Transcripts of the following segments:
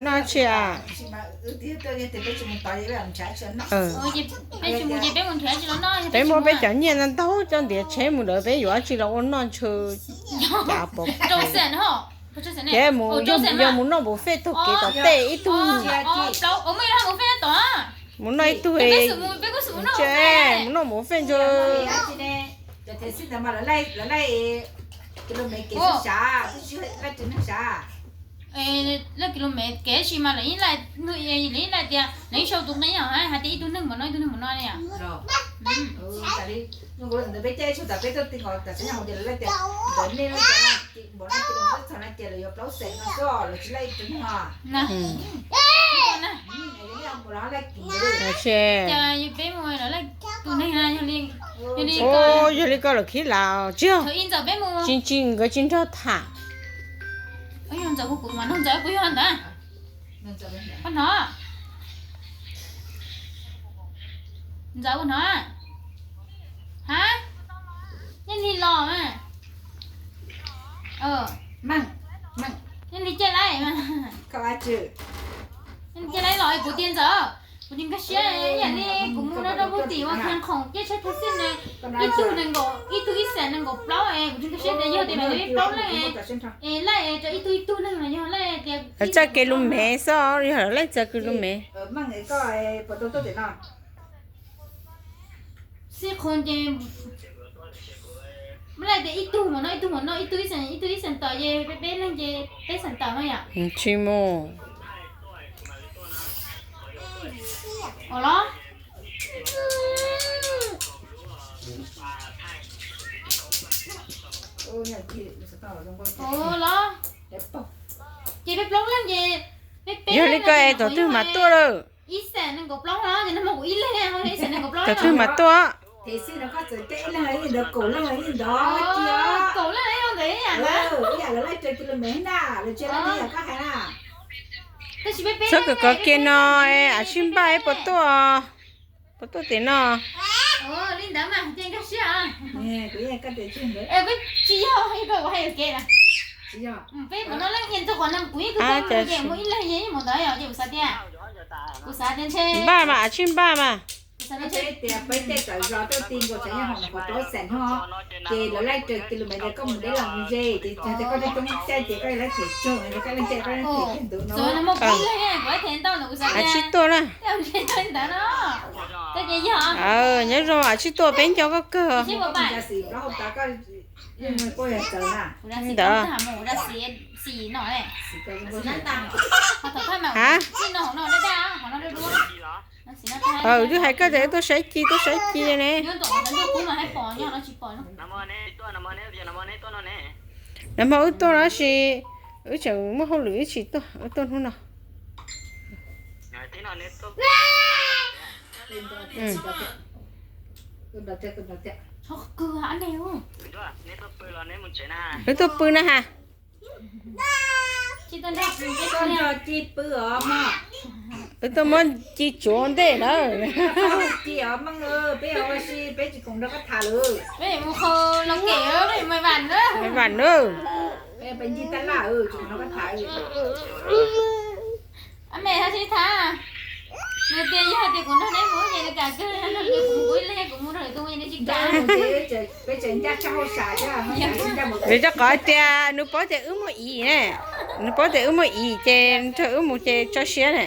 Noj tsi a? Peb muab peb cov nyiaj ntau ntau coj ntiav tsheb mus lawm peb yuav dab tsi los ua noj ntshe. Ces mus, yog mus noj buffet taug kev tom tej ib tug. Mus noj ib tug, mus noj buffet ntshe. Lawv kev tsis mas lawv yeej laij tias lawv yeej sau tus nqi hais tias ib tug neeg mus noj ib tug neeg mus noj li. Yog li koj lawm khib las tsis yog, tsis tsis nkawd tsis nrog tham. Ntxawm ua hnov, ntxawm ua hnov, ha, yeej li los mas, yeej li caij laib, yeej li caij laib los kuv tias ntxawm, kuv tsis nkag siab ib yam li kuv mus rau rau puag tim ua kiag khoom caij tsheb taxi na, ib tug nees nkaum, ib tug ib xees nees nkaum plaub es kuv tsis nkag siab tias yog tias mas yog ib plaub leej es laij rau ib tug ib tug neeg los yog laij tias. Txoj kev lus mev xwb, yog lawv laij txog kev lus mev. Xij qhov ces muab laij tias ib tug mus noj, ib tug mus noj, ib tug ib xees, ib tug ib xees tawm ces peb leeg ces peb xees tawm no yom. Tsis mus. Ua los? Ua los? Ces peb plaub leeg ces peb peb. Yog li koj es tom twg mas tuaj lawm? Ib xees nees nkaum plaub no ces nag hmo kuv ib leeg, ib xees nees nkaum plaub. Tom twg mas tuaj? Kaum leej ib ntawd ib yam ntawd. Txhob kov kov kiag no, a sib npaj puas tuaj, puas tuaj tim no. Li ntawd mas nkag siab. Peb tsis yog, peb ua hais ke, peb mus noj leej ib tug qhov no kuv yeej kawg, mus ib leeg yeej mus ntawd yom, ces kuv xav tias, kuv xav tias ntshe npaj mas, a sib npaj mas. Tias peb tej tawm zos tuaj ti nkaus tsev nyob hauv no qhov plaub xees no, ces lawv laij raws kilomev tias koj mus deb los mus ze, ces koj coob coob caij ces koj laij them tsawg, koj laij them koj laij them kiag ntawd no. Sib tuaj na. Nyob zoo, a sib tuaj, peb nco koj kawg. Ntawd. Ha. Twb hais koj tias tuaj saib ci, tuaj saib ci ne. Nag hmo wb tuaj no sis wb tseem muaj hauj lwm wb tsis tuaj, wb tuaj hnub no. Wb tuaj pw na has. Wb tuaj muab ci tsuav ntej lawm. Vam nab. Vim rau qhov tias nws paub tias wb muaj ib ne, nws paub tias wb muaj ib ces nrog wb mus ces tso siab ne.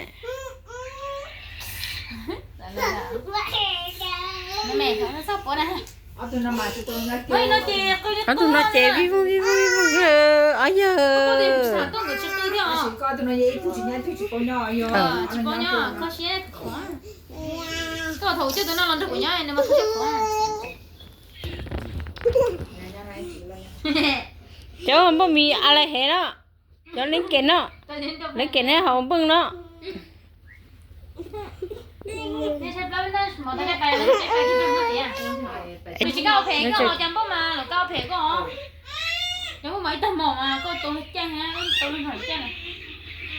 Ob tug no ces vij voog vij voog vij voog, ob yawg. Cov npauj mis a lais hev no, cov leej kem no, leej kem neb haus nplooj no.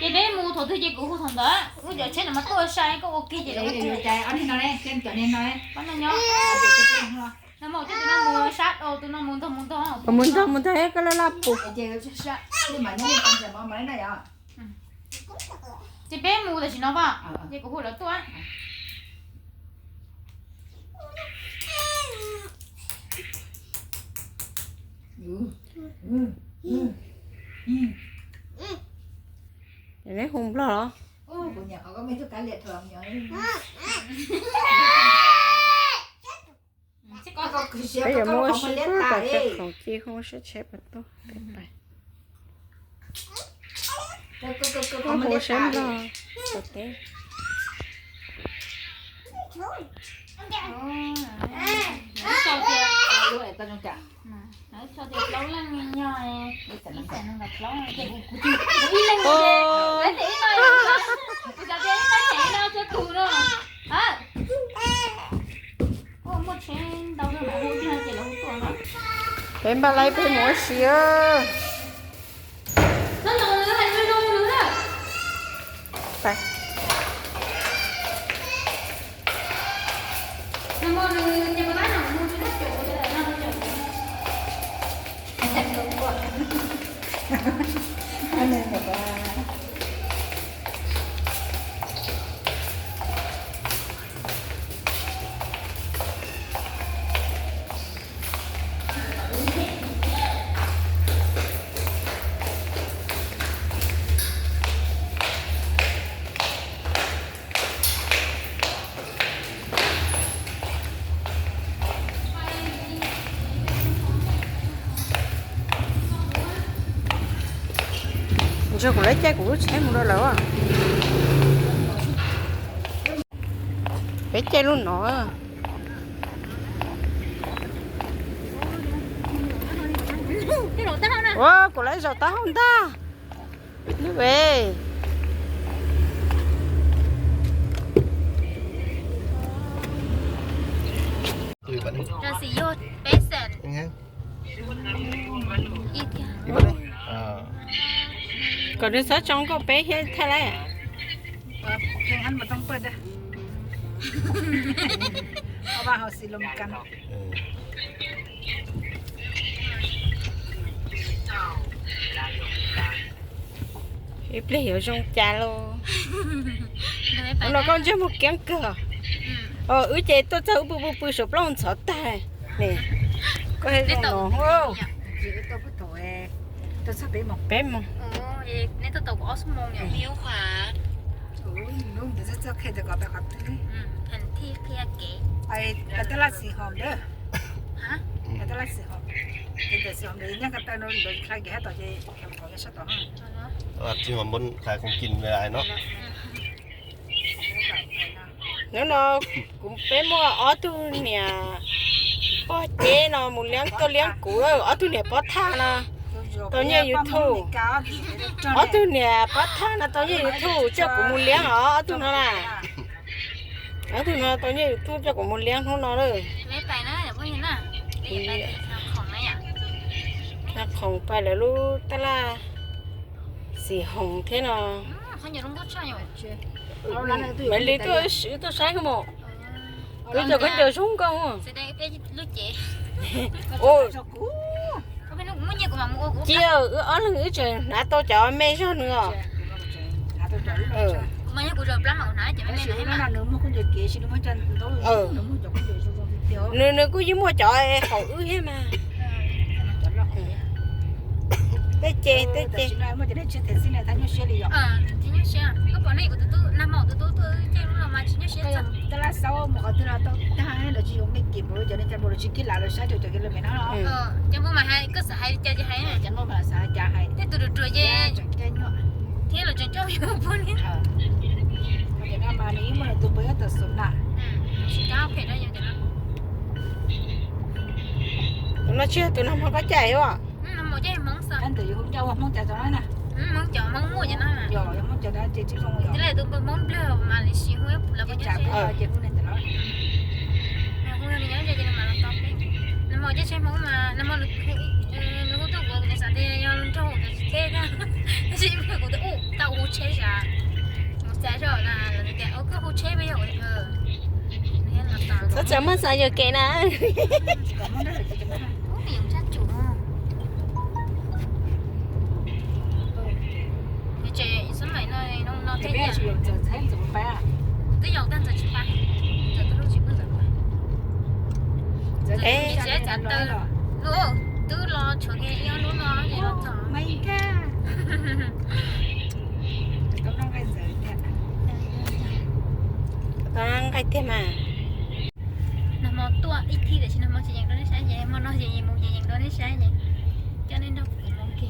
Ces peb mus thaum twg ces kuv hu thaum ntawd, wb cov tsheb no mas tuaj sai koj ua kiag ces lawv no nyob. No mas tus no mus sab, tus no mus ntog mus ntog, mus ntog mus ntog koj laj laj pus. Ces peb mus tam sim no pom, ces kuv hu lawv tuaj. Neb hu Nplog los? Peb yuav muab ua si pub pais rau khoom ci hu siab tsheb puas tuaj peb pais. Hu siab Nplog rau teb. Peb npaj laib peb mus ua si. Ntshe kuv lawv caij kuv lub tsheb mus rau lawv. Peb caij lub no. Ua kuv lawv zaum taub hau ntag. Lub es. Kom nws txhob tsoo nkauj peb thiab thaij lawm. Ib pliag yuav zoo cas lauj. Ua no koj ntsej muag kiab kawg. Wb ces tuaj txog wb pw pw pw suav plaub ntxhov tag. Koj zoo no. Peb mus. Tsis ho npon qhais khoom kim li no. Hnub no kuv peb muaj ob tug niam pog ceb no mus liab tuaj liab kuv, ob tug niam pob thaj no tau nyiaj YouTube. Ob tug niam pob thaj no tau nyiaj YouTube coj kuv mus liab os, ob tug no na. Ob tug no tau nyiaj YouTube coj kuv mus liab hnub no lawm. Khoom pais lawv lub tab laj xim hoos thiab no. Maiv Lis tuaj, wb tuaj saib mus. Wb cov khaub ncaws zoo nkauj. Cia wb ob leeg wb tseem hnav tau cov me zog nws os. Nws, nws kuj yeej muaj cov haum wb thiab mas. Tej ces, tej ces. Tus no tsis yog tus nag hmo koj caij os? Txhob txawm muaj xav yog kev na. Twb yaum tag ntxawm tsis pab, ntxawm tus lub tsis pub ntxawm pab. Ntxawm tus lub tsis txav taw, lub twb los tshuav kiag ib ob lub no ces los txog. Tau nqaij tiag mas. Nag hmo tuaj ib thij tiam sis nag hmo tsis yeem rau nej saib ces hmo no ces yeem mus ces yeem rau nej saib ces coj nej nrog kuv mus ke,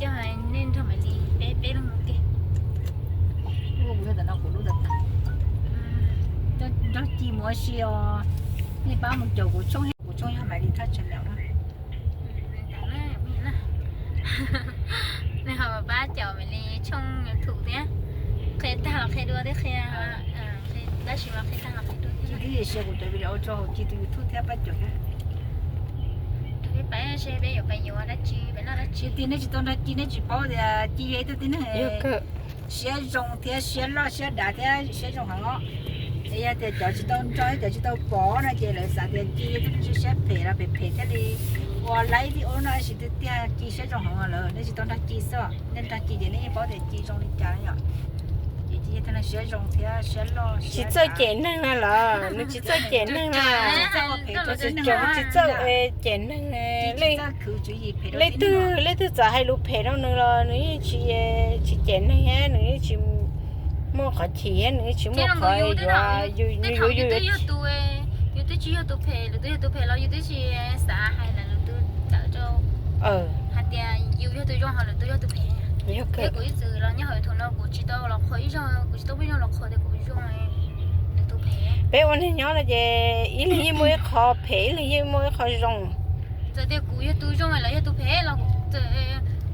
coj nej nrog Maiv Lis peb peb leeg mus ke. Nrog Ci mus ua si os. Nej pab mus caum kuv tshooj, kuv tshooj yog Maiv Lis thaj tsam lawm na. Nej ho pab caum Maiv Lis tshooj YouTube thiab. Qhia tag los qhia dua thiab, qhia tab sis mas qhia tag los qhia dua thiab. Tib si kuv cov video rau hauv Ci tus YouTube thiab pab caum thiab. Peb pais seb peb yuav pais yuav dab tsi, pais noj dab tsi. Tiam sis nej tsis tau nrog Ci nej tsis paub tias Ci yog ib tug tib neeg siab zoo thiab siab loj siab dav thiab siab zoo heev os. Es yog tias cov tsis tau nrog cov tsis tau pom no ces lawv xav tias Ci yog ib tug neeg siab phem los phem phem thiaj li ua laib thiab ua no, tab sis tiag tiag Ci siab zoo heev lawm. Nej tsis tau nrog Ci xwb, nej nrog Ci ces nej yeej paub tias Ci zoo li cas yom. Ces Ci yog ib tug neeg siab zoo thiab siab loj. Tsis txawj cem neeg na los nws tsis txawj cem neeg na. Tsis txawj cem neeg. Leej twg leej twg txawm hais lus phem rau nws los nws yeej tsis, tsis cem neeg thiab nws yeej tsis muaj qhov chim thiab nws yeej tsis muaj qhov yuav, nws yuav yus. Yus twb tsis yog tus phem, lwm tus yog tus phem los yus twb tsis xav hais lwm tus tawm rau. Hais tias yus yog tus zoo ho lwm tus yog tus phem. Thiab kuv ib txwm los nyob hauv YouTube no kuv tsis tau los qhuas ib zaug, kuv tsis tau muaj ib zaug los qhuas tias kuv zoo, lwm tus phem. Peb ua neeg nyob no ces ib leeg yeej muaj ib qho phem, ib leeg yeej muaj ib qho zoo. Txawm tias kuv yog tus zoo los yog tus phem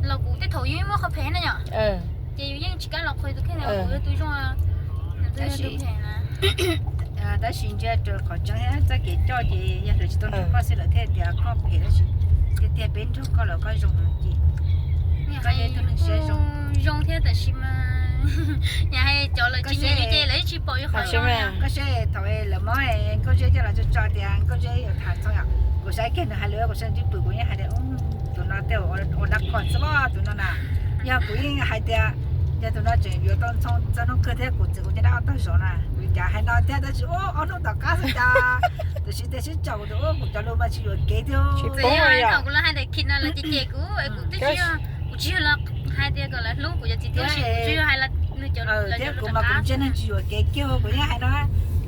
los kuv tej thaum yus yeej muaj qhov phem na yom. Ces yus yeej tsis kam los qhuas tus kheej tias kuv yog tus zoo, tus yog tus phem na. Tab sis ntsia raws qhov tseeb thiab txoj kev coj ces yog lawv tsis tau nrog koj xwb lawv thiaj tias koj phem, tab sis tiag tiag peb nrog koj los koj zoo heev Ci. Koj yog ib tug neeg siab zoo. Zoo thiab tab sis mas yog hais cov lawv tsis nyiam yus ces lawv yeej tsis pom yus qhov zoo. Koj saib thaum lawv muab Nkauj Zeb coj los tso tso tias Nkauj Zeb yuav tham Ntxhoo yom, kuv saib kiag nws hais lus kuv saib ntsib pwm kuv yeej hais tias tus no tej ua dab qhuas xwb los tus no na. Yog kuv yeej hais tias yog tus no tseem yuav tau Ntxhoo txog hnub kawg thiab kuv txwv kuv caj dab ob tog zov na. Kuv cas hais no thiab tab sis ob hnub tom qab xwb cas, tab sis tias sib tsaum kuv tus ub kuv cov lus mas tsis yuam kev thiab. Thaum kuv los hais ntawm Khim no lawv cem cem kuv es kuv twb tsis yog, kuv tsis yog los hais tias kom lawv hlub kuv cov txiv tub, kuv tsis yog hais nws cov lus thiab kuv mas kuv ntsia neeg tsis yuam kev kiag, kuv yeej hais no,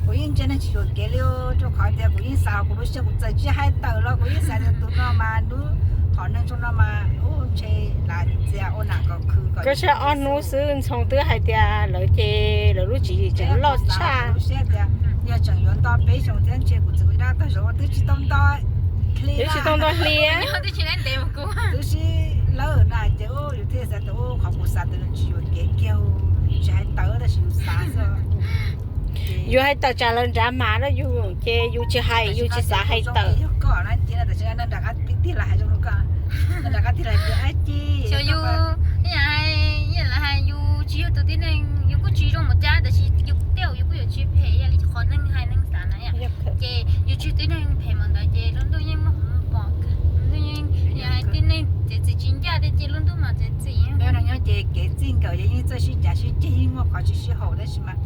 kuv yeej ntsia neeg tsis yuam kev li rau qhov tias kuv yeej xav kuv lub siab kuv txawm tsis hais tawm los kuv yeej xav tias tus no mas lub hom neeg zoo no mas ub ntshe lam ntxias ua nam kom khwv kom. Koj saib ob hnub xwb Ntxhoo twb hais tias lawv ces lawv lub tswv yim tseem loj tshaj. Yog tseem yuav nto peb xyoo thiab ntshe kuv txwv kuv caj dab tog zov twb tsis tau nto hli, twb tsis tau nto hli, twb sib lawm na ces yus thiaj xav tias qhov kuv xav tias tsis yuam kev kiag, tsis hais tawm tab sis yus xav xwb. Yus hais tawm tsam lawv nrad mas no yus ces yus tsis hais, yus tsis xav hais tawm. Yog koj na ces tam sim no nram qab tig los hais zoo rau koj, nram qab tig los hais tias ab ci, xyov yus, ib yam li hais yus tsis yog tus tib neeg, yus kuj tsis zoo mus cab tab sis yus tej zaum yus kuj yuav tsis phem ib yam li qhov neeg hais neeg xav na yom. Ces yus tsis yog tib neeg phem mas ntawd ces lub ntuj yeej muaj qhov muag pom kawg, yam hais tib neeg txiav txim tsis ncaj tiag ces lub ntuj mas txiav txim. Peb nyob ces kev txij nkawm yeej txawj sib cav sib ceg, yeej muaj qhov tsis sib haum tab sis mas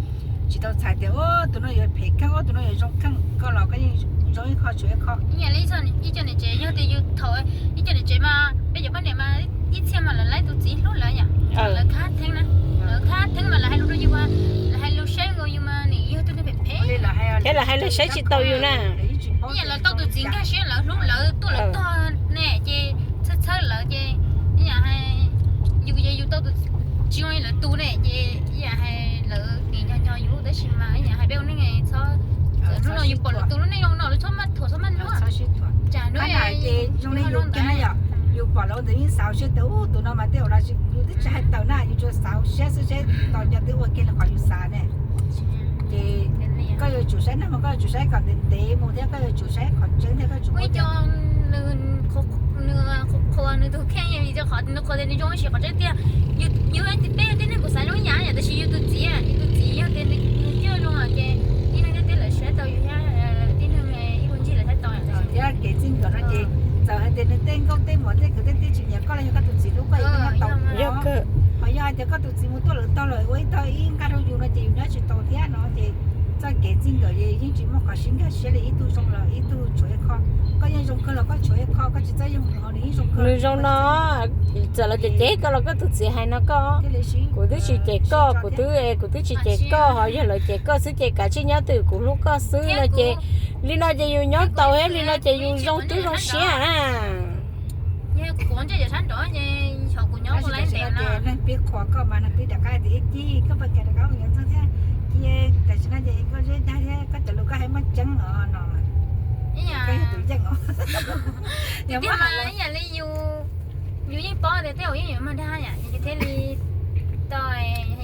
tsis tau txhais tias ua tus no yuav phem kheej ua tus no yuav zoo kheej, koj los koj yeej zoo ib qho tshuav ib qho. Ib yam li ib co niam tsev, yog tias yus thaum ib co niam tsev mas peb cov poj niam mas ib txhia mas lawv laib tus txiv hlub lawv yom, lawv khab theeb na, lawv khab theeb mas lawv hais lus rau yus mas, lawv hais lus saib nkaus yus mas nws yog tus neeg phem phem. Thiab lawv hais lus saib tsis taus yus na. Ib yam lawv tau tus txiv nkag siab lawv hlub lawv tuaj lawv tog ne ces txhawb txhawb lawv ces ib yam hais yus ces yus tau tus tsis zoo li lawv tus ne ces ib yam hais lawv nim nyo nyo yus tab sis mas ib yam hais peb ua neej txhob, hnub no yus pom lwm tus lub neej zoo no lawv txhob maj thuam txhob maj hlub. Tsam hnub no ces zoo li yus kiag na yom, yus pom lawv ua ntawd yeej xav siab tias ub tus no mas tej zaum los yus twb tsis hais tawm na, yus tsuas xav siab xwb seb tos nco twb ua kiag li qhov yus xav ne. Ces koj yuav tsum saib neeg mas koj yuav tsum saib kom ntev ntev mus thiab koj yuav tsum saib qhov tseeb thiab koj yuav tsum muaj cov nws qhuas nws tus kheej vim rau qhov nws qhuas tias nws zoo ib sim qhov tseeb tiag. Yus peb yog tib neeg kuv xav zoo ib yam yom, tab sis yus tus txiv, yus tus txiv yog tias nws coj zoo ces tib neeg thiaj tias lawv saib tau yus thiab tib neeg ib puag ncig lawv saib tau. Thiab kev txij nkawm no ces txawm hais tias nws tej nkauj tej muam tej kwv tej tij tsis nyiam koj los yog koj tus txiv hlub koj yeej tau. Ho yog hais tias koj tus txiv mus tuaj lawv tog lawm ua ib tog ib Nyob tsis tau thiab no ces txoj kev txij nkawm yeej tsis muaj qhov sib nkag siab li, ib tug zoo los ib tug tshuav ib qho. Koj yeej zoo kawg los koj tshuav ib qho, koj tsis txawj yoog nws ho nws yeej zoo kawg. Nws zoo no, txawm los cem cem koj los koj tus txiv hais no koj, kuv twb tsis cem koj, kuv twb, kuv twb tsis cem koj, ho yog lawv cem koj xwb ces kav tsij nyob twj ywm, kuv hlub koj xwb no ces li no ces yus nyob tau thiab, li no ces yus zoo twb zoo siab na. Neeg pib qhuas koj mas neeg pib rov qab tias ib cig koj pab kev rov qab mus yuav txog thiab, cia tam sim no ces koj zeb dag thiab koj cov lus koj hais muaj tseeb os no. Koj yog tus yeej os. Tiag tiag mas ib yam li yus, yus yeej paub tias tej zaum yeej yuav mag dag yam yus thiaj li tau,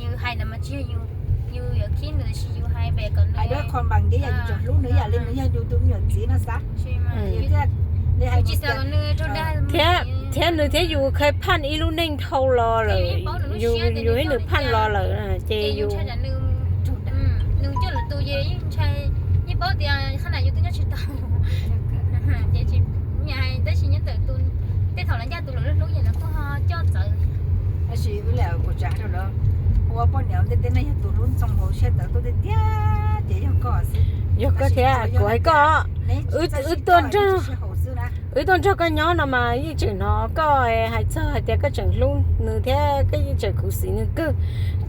yus hais ntawd mas tsis yog yus yuav khib nws, tiam sis yus hais pem kom nws, hais rau qhov npaum li yam yus tseem hlub nws ib yam li nws yog yus tus me nyuam txiv no xav. Thiab nws thiab yus khawb phaj ib lub neej dhau los lawm, yus thiab nws phaj los lawm ces yus, nws coj lwm tus ces yeej ntshai, yeej paub tias qhov ntawd yus twb nyob tsis tau. Ces tsis, tab sis nyob ntawm tus, tej thaum lawv ncaj tus lawv lub hlub ces lawv kuj ho coj txawv. Tab sis wb lam kuv tsav rau lawv ua poj niam ua ntej tej neeg yog tus hlub ntxoo hauv siab txawv tuaj tiag tiag ces yog koj xwb. Yog koj thiab, kuv hais koj, wb tuaj nrog, wb tuaj nrog koj nyob no mas yeej tseem hnov koj hais txog hais tias koj tseem hlub nws thiab koj yeej tseem khuv xim nws kawg.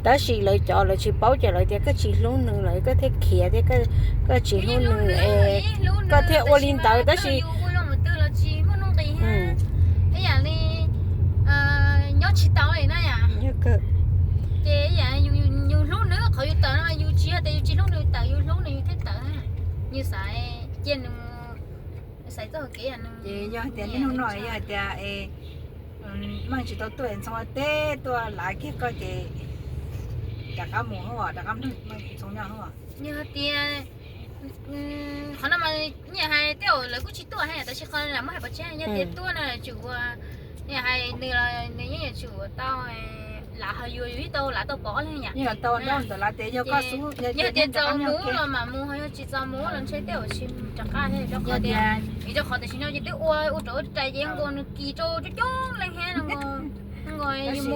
Tab sis lawv cov lawv tsis paub ces lawv tias koj tsis hlub nws lawm koj thiaj khiav thiab koj tsis hlub nws es koj thiaj ua li ntawd tab sis ib yam li nyob tsis tau li na yom. Ces ib yam yus hlub nws qhov yus tawm no, yus tsis yog tias yus tsis hlub nws, yus tawm yus hlub nws yus thiaj tawm. Yus xav cia nws, xav txoj hauv kev yog nws. Ces yog tias niaj hnub no yog hais tias meej tsis tau tuaj es Ntxhoo teb tuaj lav kiag koj ces rov qab mus hos, rov qab nrog Ntxhoo nyob hos. Yog tias qhov no mas nyiam hais tej zaum lawv kuj tsis tuaj hais, tab sis qhov no muab hais pov tseg, yog tias tuaj no tsum ua, nyiam hais nws los nws yeej yuav tsum tau lav, ho yus yeej tau lav tau pov leej yam. Yog tias txaus mus los mam mus, ho yog tsis txaus mus los ntshe tej zaum tsis rov qab, rau qhov tias, vim rau qhov tam sim no ces twb ua ua rau ua rais ces nkaus nws kis rau coob coob leej thiab no.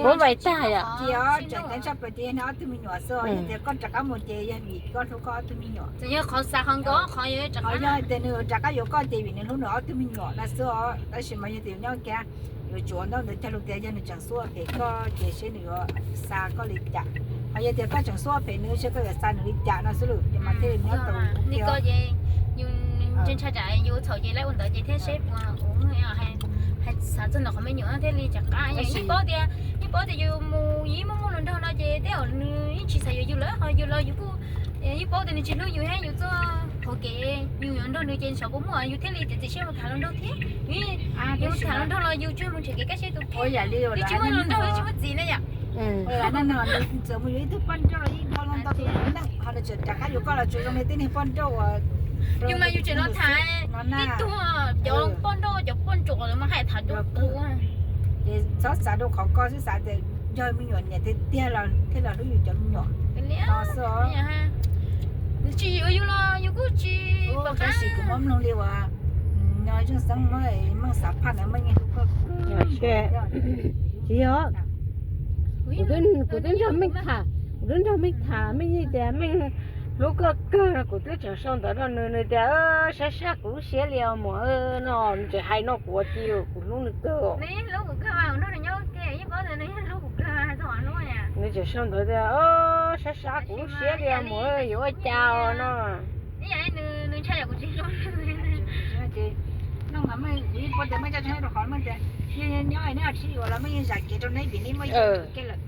Ua vais tag yom. Ces tseem tshaj plaws ces yog ob tug me nyuam xwb, yog tias koj rov qab mus ces yog vim koj hlub koj ob tug me nyuam. Txawm yog qhov xav qhov nkaus qhov yog rov qab, yog tias nws rov qab yuav koj ces vim nws hlub nws ob tug me nyuam no xwb os. Tab sis mas yog tias nyob kiag yuav tsum ua ntaub ntawv cog lus tias yog nws tseem xub ua phem koj ces seb nws yuav xa koj li cas, ho yog tias koj tseem xub ua phem nws seb koj yuav xa nws li cas no xwb lawm ces mas thiaj li muab tau li koj ces yus ntshai tsam yus txhaum ces lawv ua ntawd ces thiaj seb puas ua, hais xav txog ntawm qhov me nyuam thiaj li rov qab. Yeej paub tias, yeej paub tias yus mus yeej muaj muaj hluas nraug no ces tej zaum nws yeej tsis xav yuav yus lawm, ho yus los yus kuj yeej paub tias nws tsis hlub yus thiab, yus txoj hauv kev yus yuav nrog nws ces xyov puas muaj, yus thiaj li txiav txim siab mus tham hluas nraug thiab. Yus tham hluas nraug los yus tsuas mus nrhiav kev kaj siab tus kheej, yus tsis muaj hluas nraug yus tsis muaj txiv na yom. Txawm mus yuav ib tug poj nrauj los yeej dhau los ntau tus neeg, ho nws tseem rov qab yuav koj los tsuas zoo li tej niag poj nrauj uas, yus mas yus tseem los tham ib tug cov poj nrauj cov poj ntsuam lawv mas hais tham rau kuv. Ces txhob xav rau qhov koj xwb, xav tias yog me nyuam niam tiag tiag los thiaj los hlub yus cov me nyuam no xwb os. Nws tsis yuav yus los yus kuj tsis pom qab. Tab sis kuv muab mloog li uas no Zeej Xeeb muab Meej xav phaj ntawd Meej yeej hlub koj. Tsis yog, kuv twb nrog Meej tham, kuv twb nrog Meej tham, Meej yeej tias Meej hlub koj kawg no, kuv twb tseem sau ntawv rau nws, nws tias sab sab kuv lub siab li os muam no, nws tseem hais no kuv ua tij kuv hlub nws kawg. Nws tseem sau ntawv tias sab sab kuv lub siab li os muam, yuav ua cas os no. Nws ntshai yam kuv tsis hlub. Ces no mas Meej, kuv yeej paub tias Meej coj tsheb rau qhov Meej tias yeej nyob neb ho tsis yuav los Meej yeej zam kev rau neb vim neb muaj ib co me nyuam kiag lawm.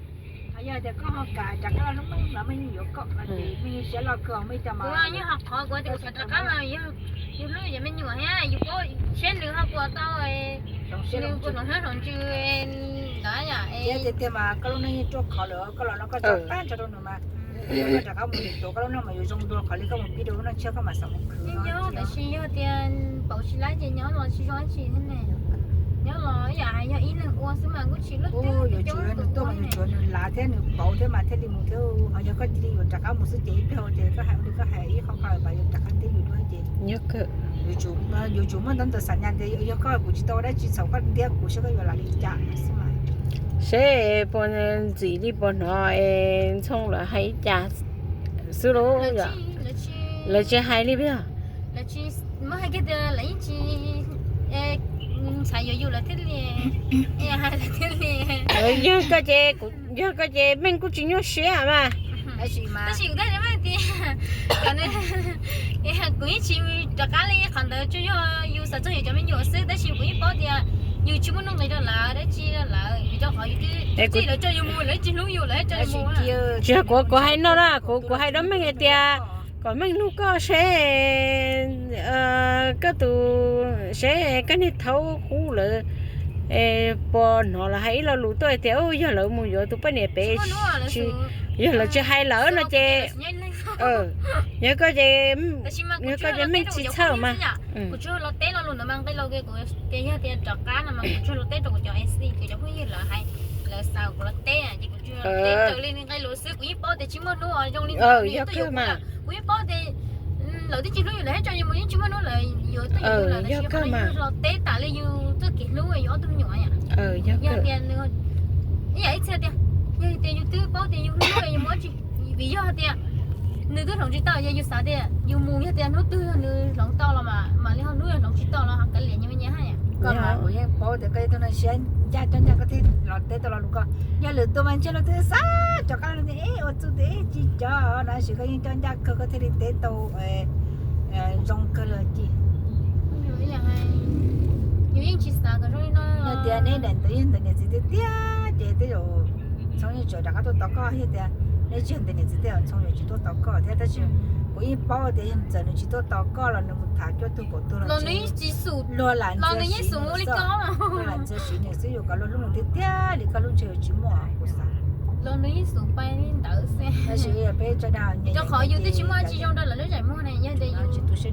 Ho yog tias koj ho kam rov qab los hlub Meej los Meej yeej yuav koj no ces Meej yeej siab loj kawg Meej cov mas. Kuv yeej ho qhov kuv tias kuv xav rov qab mas yog yus hlub yus cov me nyuam thiab yus paub seb nws ho puas tau, nws puas hloov siab hloov ntsws ntawd yom. Tiag tiag mas koj lub neej yeej ruaj khov lawm, koj los no koj tso tag nrho rau nws mas. Koj rov qab mus yuav tuav koj lub neej mas yuav zoo dua qhov li koj mus pib rau lub neej tshiab koj mam xav mus khwv no. Nyob tab sis yog tias npaum tsis laib ces nyob los tsis zoo dab tsi thiab ne. Nyob los ib yam hais yog ib leeg ua xwb mas kuj tsis lub twg yuav tsum yog nws tuaj mas yuav tsum yog nws lav thiab nws pauv thiab mas thiaj li mus thiab. Ho yog koj cia li yuav rov qab mus xwb ces ib pliag ces koj hais ua li koj hais ib qho qhov mas yuav rov qab teb yus dua ces yuav tsum muaj ntau ntawd xam nyas tias yog koj kuv tsis tau ua dab tsi txhaum koj ntiab kuv seb koj yuav lam li cas xwb mas. Seb puas ntxim li puas hnov Ntxhoo lawv hais li cas. xwb los? Lawv tsis hais li puas yog? Lawv tsis, muab hais kiag tias lawv yeej tsis, xav yuav yus lawv thiaj li hais lawv thiaj li. Yog koj ces, yog koj ces Meej kuj tsis nyuaj siab mas. Tab sis kuv teb tias, kuv yeej tsis rov qab li qhov ntawd, tsuas yog yus xav txog yus cov me nyuam xwb, tab sis kuv yeej paub tias yus tsis muaj nuj nqis rau lawv dab tsi rau lawv, vim rau qhov yus twb tsis, lawv tso yus mus lawv tsis hlub yus, lawv tso yus mus. Tsis yog kuv, kuv hais no na, kuv, kuv hais rau Meej hais tias kom Meej nug koj seb, koj tus, seb koj niag thaub qub lawv puas hnov lawv hais ib lo lus tuaj hais tias yog lawv mus yuav tus poj niam pem, yog lawv tsis hais lawm no ces, yog koj ces, yog koj ces Meej tsis txhawj mas. Kuv tsuas los teb lo lus ntawd mas nqe lo ke kuv tias yog tias rov qab no mas kuv tsuas los teb rau kuv cov MC, kuv cov phooj ywg lawv hais, lawv xav kuv los teb ces kuv tsuas los teb raws li nqe lus xwb, kuv yeej paub tias tsis muaj hnub zoo li ntawd, yog kawg mas. Kuv yeej paub tias lawv twb tsis hlub yus lawv thiaj tso yus mus, yeej tsis muaj hnub lawv yuav tuaj yuav yus lawm, tab sis qhov no yus los teb tas li yus txoj kev hlub yus ob tug me nyuam yom. Yog tias, ib yam ib txhia tias, yog tias yus twb paub tias yus hlub yus mus, vim yog tias nws twb hloov tsis tau, yog yus xav tias yus mus yog tias hnub twg yog nws hloov tau los mas mam li ho hlub, yog hloov tsis tau los ho kav liam nyias me nyias haj yom. Koj mas kuv yeej paub tias koj yog tus neeg siab ncaj coj ncaj, koj thiaj los teb tau lo lus ko. Yog lwm tus mas ntshe luag twb xav cov qab los tias eb ua txuj tias eb tsis cov no, tab sis koj yeej coj ncaj kawg koj thiaj li teb tau zoo kawg li os. Yus yeej tsis xav kom zoo li no. Yog tias neb daim ntawv yog ntawm niam txiv tiag tiag ces tej zaum Ntxhoo yeej tseem rov qab tuaj tos koj, yog tias neb tsis yog ntawm niam txiv tej zaum Ntxhoo yuav tsis tuaj tos koj thiab, tab sis kuv yeej paub tias yog txawm nws tsis tuaj tos koj los nws mus tham cuaj tug kaum tug los nws yeej tsis xum, luag lam ntxias siv nws xwb, luag lam ntxias siv nws xwb, yus kom luag hlub nws tiag tiag li koj hlub ntshe yuav tsis muaj kuv xav. Los nws yeej xum pais li ntawd xwb. Tab sis peb tso dag rau qhov yus twb tsis muaj tsis zoo rau lawv lub zais muag ne, yog tias yus,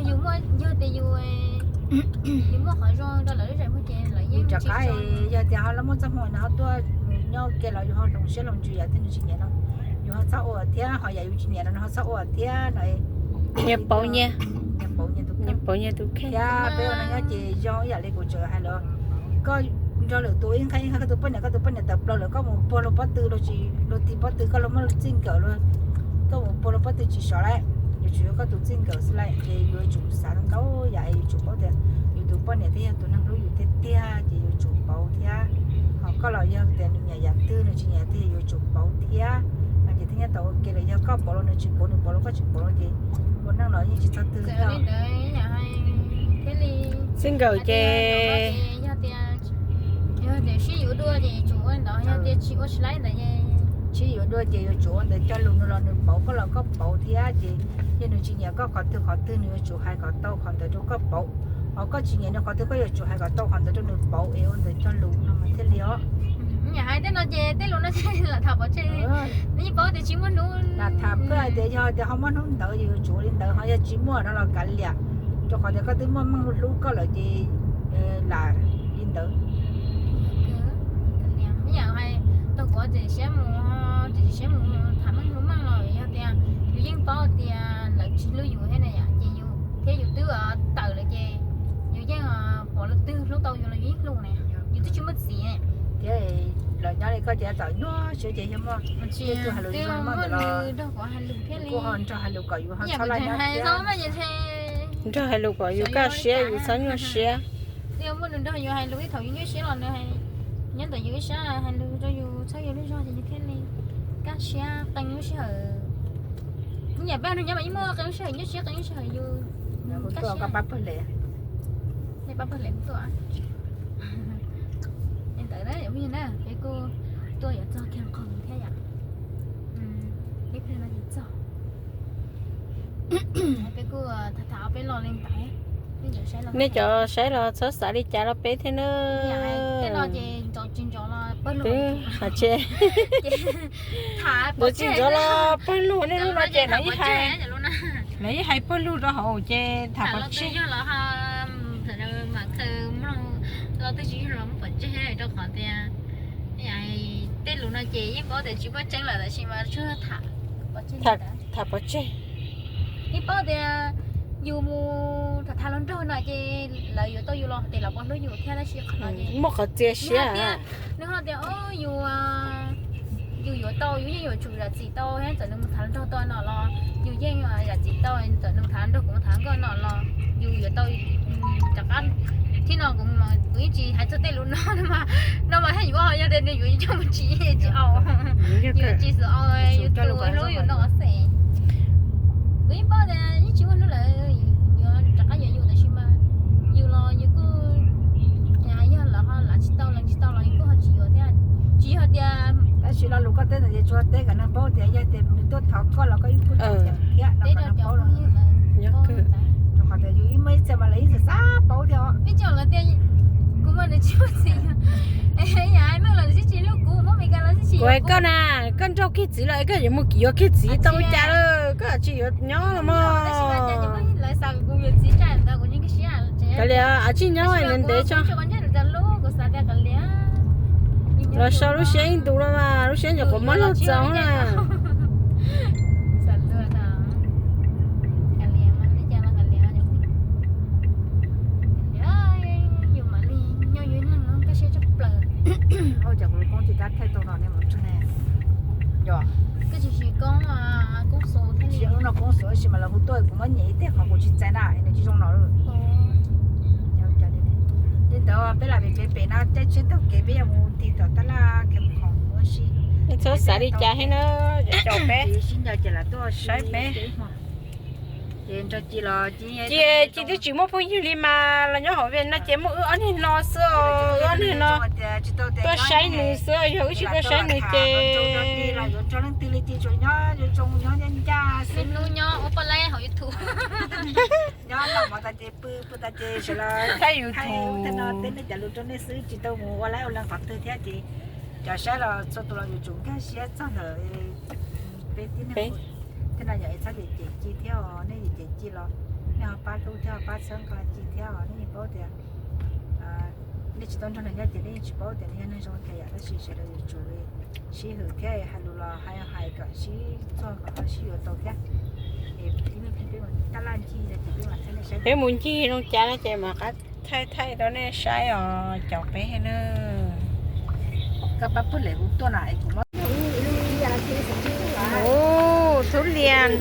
yus muaj, yog tias yus, yus muaj qhov zoo rau lawv lub zais muag ces lawv yeej rov qab, yog tias ho los muaj txoj hmoo no ho tuaj mus nyob ua ke los yus ho hloov siab hloov ntsws yam thiab nws tsis nyiam no, yus ho txhob ua thiab, ho yam yus tsis nyiam no nws ho txhob ua thiab no. Nyias pauv nyias, nyias pauv nyias tus kheej. Thiab peb ua neej nyob ces zoo ib yam li kuv tseem hais los, koj nrog lwm tus ib nqaij ib nqaij, koj tus poj niam, koj tus poj niam tawm plaws lawm koj mus puag luag pob tw, luag tsis, luag tig pob tw koj los muaj txij nkawm luag, koj mus puag luag pob tw tsis sov lawm, yuav tsum yog koj tus txij nkawm xwb lawm ces yuav tsum xav ntau yam, yuav tsum paub tias yus tus poj niam thiaj yog tus neeg hlub yus tiag tiag ces yuav tsum pauv thiab. Ho koj los yog tias nws nyiam yam twg nws tsis nyiam twg yuav tsum pauv thiab, no ces thiaj nyob tau ua ke. Los yog koj pauv los nws tsis pauv, nws pauv los koj tsis pauv no ces ua neej los yeej tsis txog twg li. Txij nkawm ces, yog tias sib yuav dua ces tsum ua ntawd, yog tias tsis ua tsis laib ntawd, sib yuav dua ces yuav tsum ua ntawd cog lus, nws los nws pauv, koj los koj pauv thiab ces yog nws tsis nyiam koj qhov twg qhov twg nws yuav tsum hais kom tau qhov ntawd rau koj pauv. Ho koj tsis nyiam nws qhov twg koj yuav tsum hais kom tau qhov ntawd rau nws pauv es ua ntawd cog lus no mas thiaj li os. Yam hais tej no ces tej lus no ces lam tham pov tseg. Neb yeej paub tias tsis muaj hnub, lam tham kawg hais tias yog tias ho muaj hnub ntawd ces yuav tsum ua li ntawd, ho yog tsis muaj no los kav liam, rau qhov tias koj twb muaj Meej hlub koj lawm ces lam li ntawd. Ib yam hais tau kuv txiav siab mus, txiav siab mus tham Meej hlub Meej los yog tias yus yeej paub tias lawv tsis hlub yus thiab na yom, ces yus thiab yus twb tawm lawm ces yus yeej pom leej twg hlub tau yus los yus yeej hlub na, yus twb tsis muaj txiv. Thiab los nyob li koj ces txawm nyuaj siab ces yog muaj, twb muaj nws nrog kuv hais lus thiab li, kuj ho nrog hais lus kom yus ho txhob laij nyob thiab. Nrog hais lus kom yus kaj siab yus txhob nyuaj siab. Twb muaj nws nrog yus hais lus ib thaum yus nyuaj siab los nws nyob ntawm yus ib sab hais lus rau yus txhob yuav lub zog ces yus thiaj li kaj siab qee lub sij hawm. Ib yam peb nus nyob mas yeej muaj qee lub sij hawm nyuaj siab qee lub sij hawm yus kaj siab. Pab pawg lem tuaj. Li ntawd na, peb kuj tuaj yuav txog kiag qhov thiab yom. Peb pheej no ces txog. Peb kuj tham tham ob peb lo li ntawd. Nej cov saib los txhob xav li cas rau peb thiab na. Tej no ces ntxov tsis ntxov los pawg lug, ntxov tsis ntxov los pawg lug, nej lub no ces lawv yeej hais pawg lug rau hauv ces tham pov tseg. Los twg tsis yog los muab pov tseg rau qhov tias tej lus no ces yeej paub tias tsis muaj tseeb lawm tab sis mas tsuas tham pov tseg. Yeej paub tias yus mus tham tham hluas nraug no ces lawv yuav tau yus los tes los puas hlub yus thiab tab sis qhov no ces muaj qhov txias siab. Nws ho tias o yus Yus yuav tau, yus yeej yuav tsum zam txim tau thiab, txawm nws mus tham nrog tau no los yus yeej zam txim tau, txawm nws mus tham nrog kuv mus tham nkauj no los yus yuav tau rov qab. Thiab no kuv, kuv yeej tsis hais txog tej lus no, no mas thiaj yuav, yog tias nws yuav coj mus tsis, tsis au, yus tsis xav au, yus tus hlub yus no xwb. Kuv yeej paub tias yeej tsis muaj hnub lawm yuav rov qab yuav yus, tab sis mas yus los yus kuj, yog lawv ho lam tsis tau, lees tsis tau los yus kuj ho tsis yuav thiab. Tsis yog tias, tab sis lo lus koj teb ntawd ces tsuas teb kom neeg paub tias yog tias nws tuaj thov koj los koj yeej kuj teb rau cov phooj ywg lawm. Rau qhov tias yus ib muaj ib txhia mas lawv yeej xav xav paub thiab os. Ib co lawv tias, kuv mas nws tsis muaj txiv, yam meej los nws tsis hlub kuv, muab Meskas los tsis, kuv hais koj na, koj nrauj kiag txiv los koj yuav mus yuav kiag txiv tau cas lawm, koj tsis yuav nyob los mas. Kav liam, a tsij nyob ntev tso. Los sau lub siab ib ntus los mas, lub siab nyuam qhuav muab luag txaus na. Yog, koj tsis sim koob no, koob xus tab sis mas lawv hu tuaj kuv muab nyem ib teg qhov kuv tsis txais na, nws tsis zoo no lawm. Li ntawd peb lam pem pem no caij tsheb taug kev peb yuav mus tim tom tab laj Khees Khoom ua si. Txhob xav li cas thiab na, cov peb sib ncaws ces lam tuaj saib peb. Ces nrog Ci los Ci, Ci twb tsis muaj phooj ywg li mas los nyob hauv Vias no ces muaj wb ob niag no xwb, wb ob niag no tuaj saib nws xwb, yog wb tsis tuaj saib nws ces thaij YouTube. Cov saib los txhua tus los yuav tsum nkag siab txog ntawm peb tib neeg. Thiab no yog es txhob cem cem Ci thiab os, nej cem Ci los nej ho pab hlub thiab ho pab txhawb nqa Ci thiab os, nej yeej paub tias nej tsis tau nrog nws nyob ces nej yeej tsis paub tias nws yog neeg zoo li cas yom, tab sis sawv daws yuav tsum sib hwm thiab hais lus los hais hais kom sib txog kom ho sib yuav tau thiab. Peb mus ncig zoo cas no ces mam qab thaij thaij rau nej saib os cov peb na. Ub, thub lias.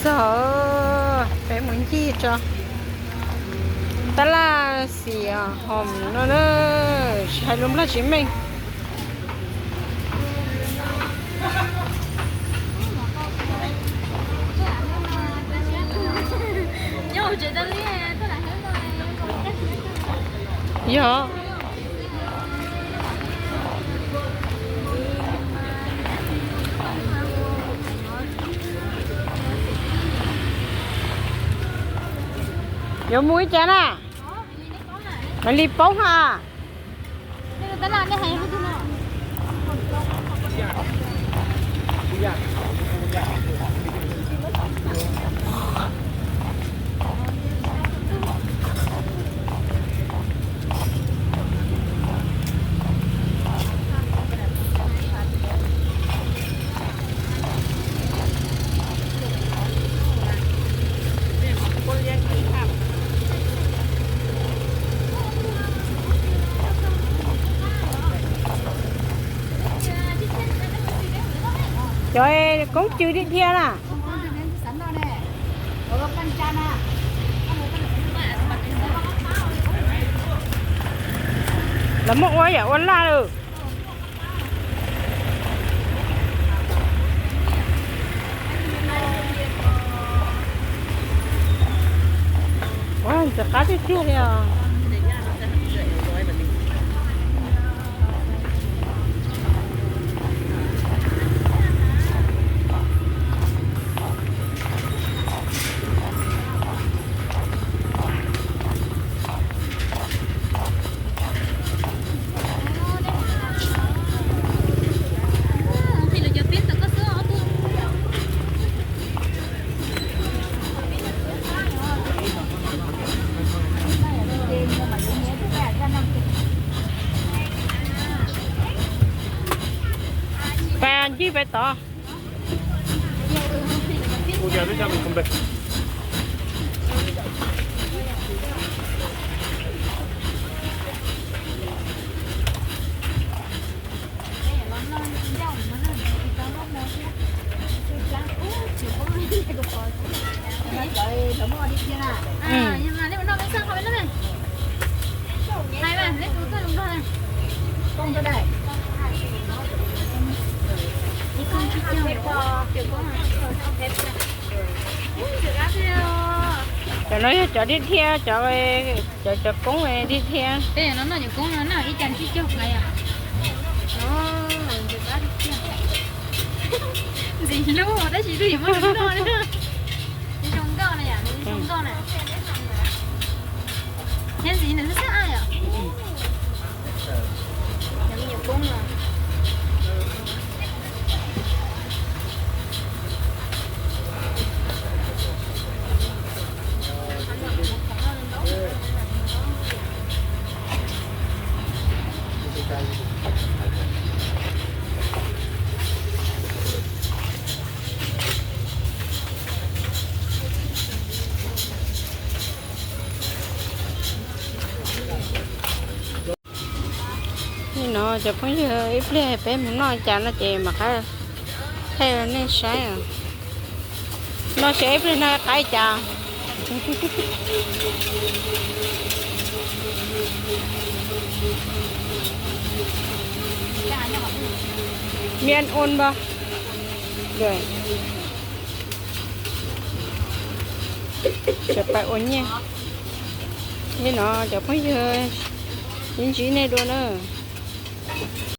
Xwb, peb mus ncig tso. Tab laj Xi Hom no na, tsis hais lus Nplog tsis meej. Yog. Yuav mus ib cas na? Mam li paub ha. Cov koob cw dhia dhia na. Lawv muab ua yam ua laj lawm. Ua ntxim qab tiag tiag li os. Pais ncig pais tod. Ua cas twb tsis mus kom npe. Yog cov dhia dhia, cov, cov, cov koob dhia dhia. Ntxiv hlub tab sis hlub yuav muab zoo nkauj na, zoo nkauj na, zoo nkauj na. Thiab ntxiv nws xab xab yom. Li no cov phooj ywg, ib pliag peb mus noj cas no ces mam qab thaij rau nej saib. Noj seb ib pliag no qaib cas. Mian un npa. Tseem pais ua nyiaj. Li no cov phooj ywg, ib ntsis nej dua na.